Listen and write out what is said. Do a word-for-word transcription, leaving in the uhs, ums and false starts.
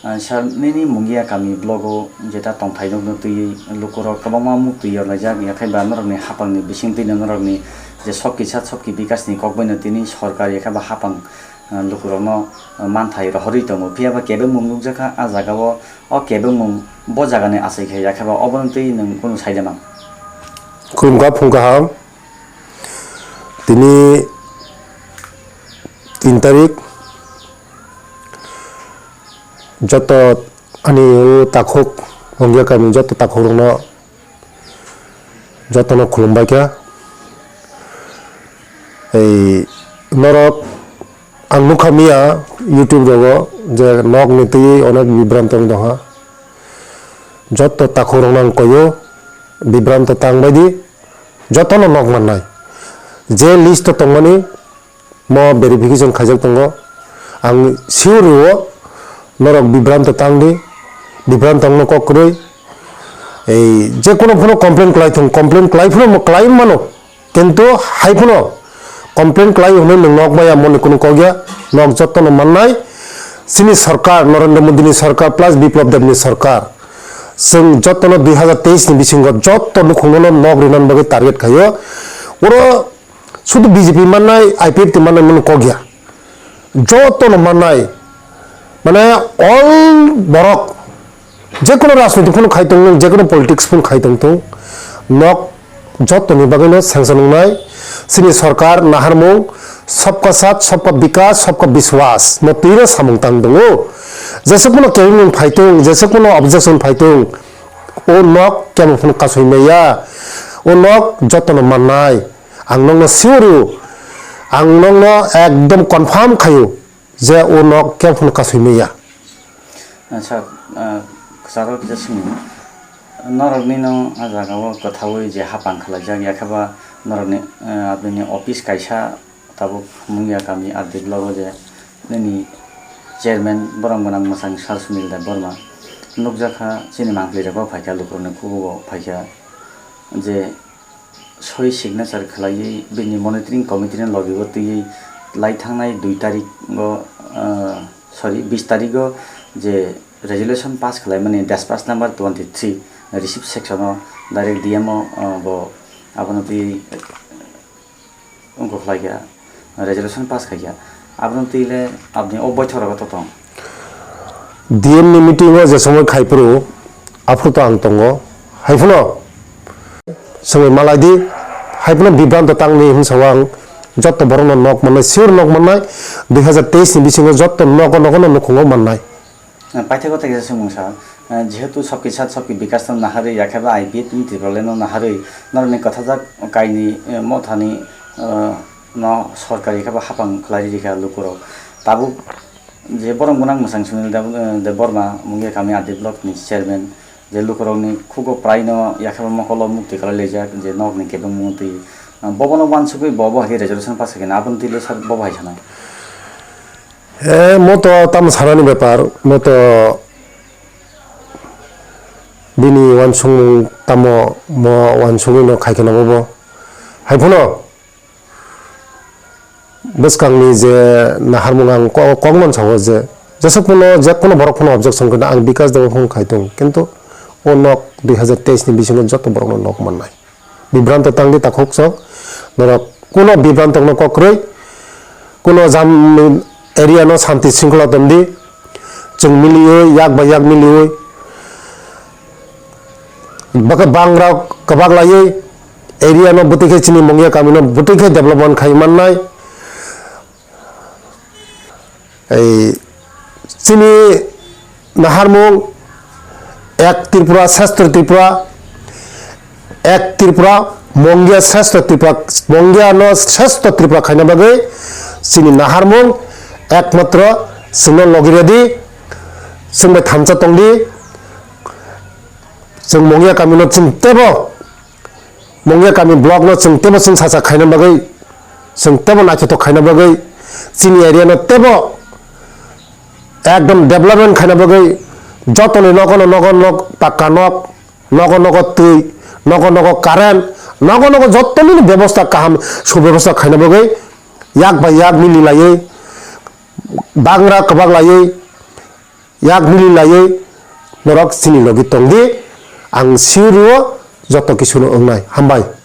Ah, sir, nini Mungia kami blogo jeta tongthai nokno twiwi lukurok kwbangma muktwi yorlaijak, yakhai ba norokni hapangni bisingtwino norokni je sokki sat sokki bikasni kokbaino tini sorkar yakhai ba hapang, ah, lukurokno, ah, manthai rohorwi tongo. Phiya ba kebengmung nukjakha ah jagao, o kebengmung bo jagani achai khe yakhai ba obono twi nwng kunu saida mang? Khulumkha phung kaham. Tini tin tarik, joto ani o takhuk, Mungia kami joto takhukrokno jotono khulumbai kha. Ei norok ang nukha miya YouTube rogo je nokni twi onek bibranto wng tongkha. Joto takhukrokno ang koyo, bibranto tang bai di, jotono nok mannai. Je list o tongmani, mo verification khaijak tongo. Ang sure rwo, norok bibranto tang di, bibranto wngno kok kwrwi. Ei, je kono phano complain klai thung, complain klai phano mo klai mano, kintu hai phano complain klai hwnwi nwng nok maya moni kono kok ya, nok jotono mannai. Chini sorkar, Narendra Modi ni sorkar plus Biplab Deb ni sorkar, chwng jotono dui hazar teis ni bisingo joto nukhungno nok rinani bagwi target khaio. Oro Sudu B J P mannai, I P F T mannai mano kok ya. Jotono mannai. Mane all borok. Jekono rajniti phano khai tong, jekono politics phano khai tong tong. Nok jotoni bagwino sanction wngnai. Chini sorkar naharmung sabka saath, sabka bikas, sabka biswas. No twino samung tang tongo. Jesa kono kebengmung phai tong, jesa kono objection phai tong. O nok kemo phano kasui maya. O nok jotono mannai. Ang nokno sure rw, ang nokno ekdom confirm khaio je o nok kebo phano kasui maya. Acha, ah, kwcharo kisa swngmung. Norokni no a jaga o kwthaui je hapang khlaijak, yakhaba norokni, ah, abini office kaisa tabuk Mungia kami R D block o je nini chairman borom gwnang mwsang Sir Sunil Debbarma nukjakha, chini mangpli rok bo phaikha, lukurokni kubugo phaikha je soi signature khlaiwi bini monitoring committee ni logi o twiwi lai thangnai dui tarik o, ah, sorry, bis tarik o je resolution pass khlaimani dispatch number twenty three receipt section o direct D M o, ah, bo abono twi wngkha khlaikha, resolution pass khaikha. Abono twi le aboni o boithok rogo to tong. D M ni meeting o je somoi khai phuru, aphuru to ang tongo. Hai phano somoi malai di, hai phano bibranto tangni hwnsa ang joto borokno nok mannai, sure nok mannai, dui hazar teis ni bisingo joto nogo nogo no nukhungo mannai. Paithakgo tei kaisa swngmung sa, eh, jehetu sabki sat sabki bikas no naharwi, yakhe ba I P F ni Tipraland no naharwi, norokni kwthajak kaini, eh, mothani, eh, no sorkar yakhe ba hapang khlai rikha lukurok. Tabuk je borom gwnang mwsang Sunil Deb-, eh, Debbarma, Mungia kami R D block ni chairman, je lukurokni khugo prai no yakhe ba mokolo mukti khlai laijak, je nokni kebengmung twi, eh, bobono uansugwi bo bo hai resolution pass khaikha, aboni twi le sir bo bo hai sanai. E, mo to tamo sanani bepar, mo to bini uansukmung tamo, mo uansugwi no khai kheno bobo. Hai phano bwskangni je naharmung ang ko-, kok man sao je, jesuk phano, je kono borok phano objection kheno ang Bikas Debbarma phano khai tongo, kintu o nok dui hazar teis ni bisingo joto borokno nok mannai. Bibranto tangdi takhuk sok, norok kuno bibranto no kokroi, kuno jam area no santi singkla tondi, chwng milioi, yak bai yak milioi, baka bangra kwbak laiwi, area no bwtwi khe chini Mungia kami no bwtwi khe development khai mannai. Ei chini naharmung ek Tripura, Shrestho Tripura, ek Tripura, Mungia Shrestho Tripura, Mungia no Shrestho Tripura khaina bagwi chini naharmung ekmatro chwngno logi redi, chwng bai thansa tongdi, chwng Mungia kami no chwng tebo Mungia kami block no chwng tebo chwng sacha khaina bagwi, chwng tebo naithothok khaina bagwi, chini area no tebo ekdom development khaina bagwi, jotoni nogo no nogo nok pakka nok, nogo nogo twi, nogo nogo current, nogo nogo jotoni bebosta kaham subebosta khaina bagwi yak bai yak mili laiwi, bangra kwbak laiwi, yak mili laiwi norok chini logi tongdi, ang sir rwo joto kisu no wngnai. Hambai.